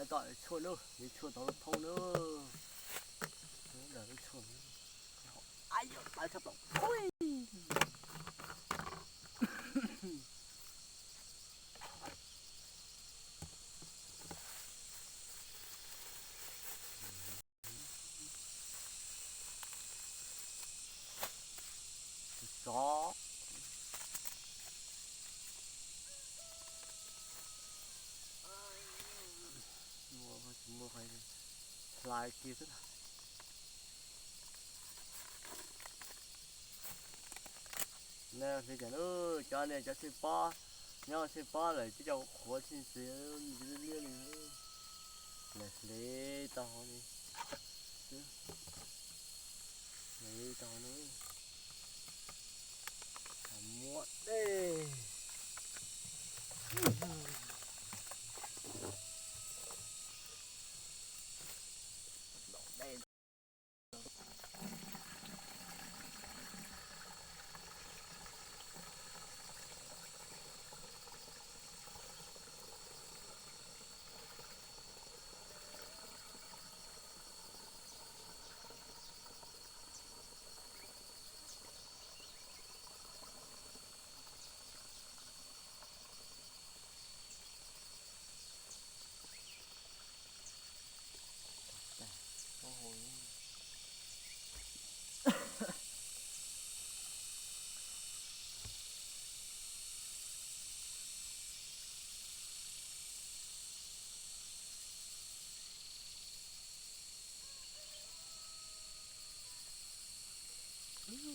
Tom tshuaj lub, tshuaj tau lub thoob lub, lub tshuaj. Ay, tshaj plaws. Tsov. Hlais kiag xwb. Neb hliv cas lub, cov niag cov tsheej pob, nyob tsheej pob lawm cov cov qhuav tsheej txiv liab li. Lawv hliv tau hauv li xwb. Hliv tau hauv li. Muab dej.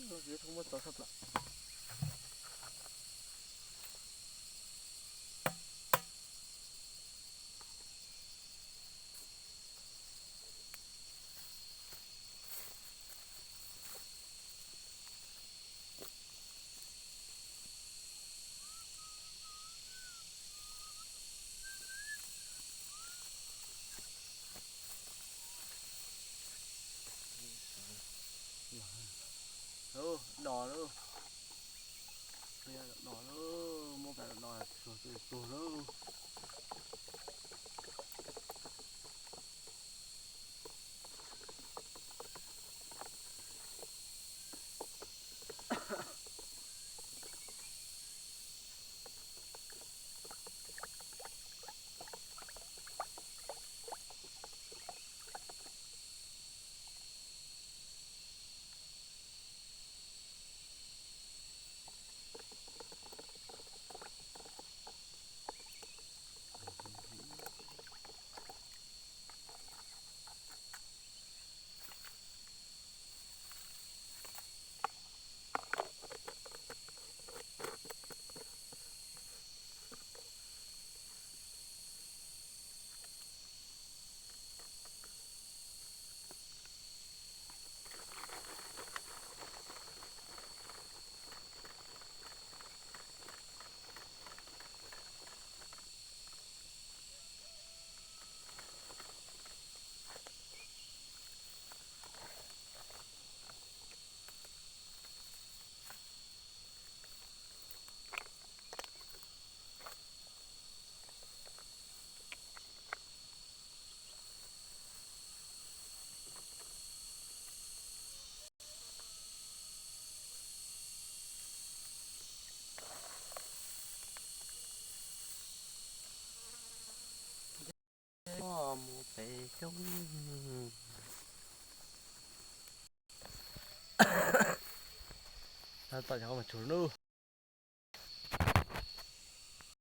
Los tsis thoob muab txog sab plaws. Ub, dos lauj. Ub, dos lauj, muab pam dos tuag lauj. Mus pem coob. Tom cov mas tsuag lub.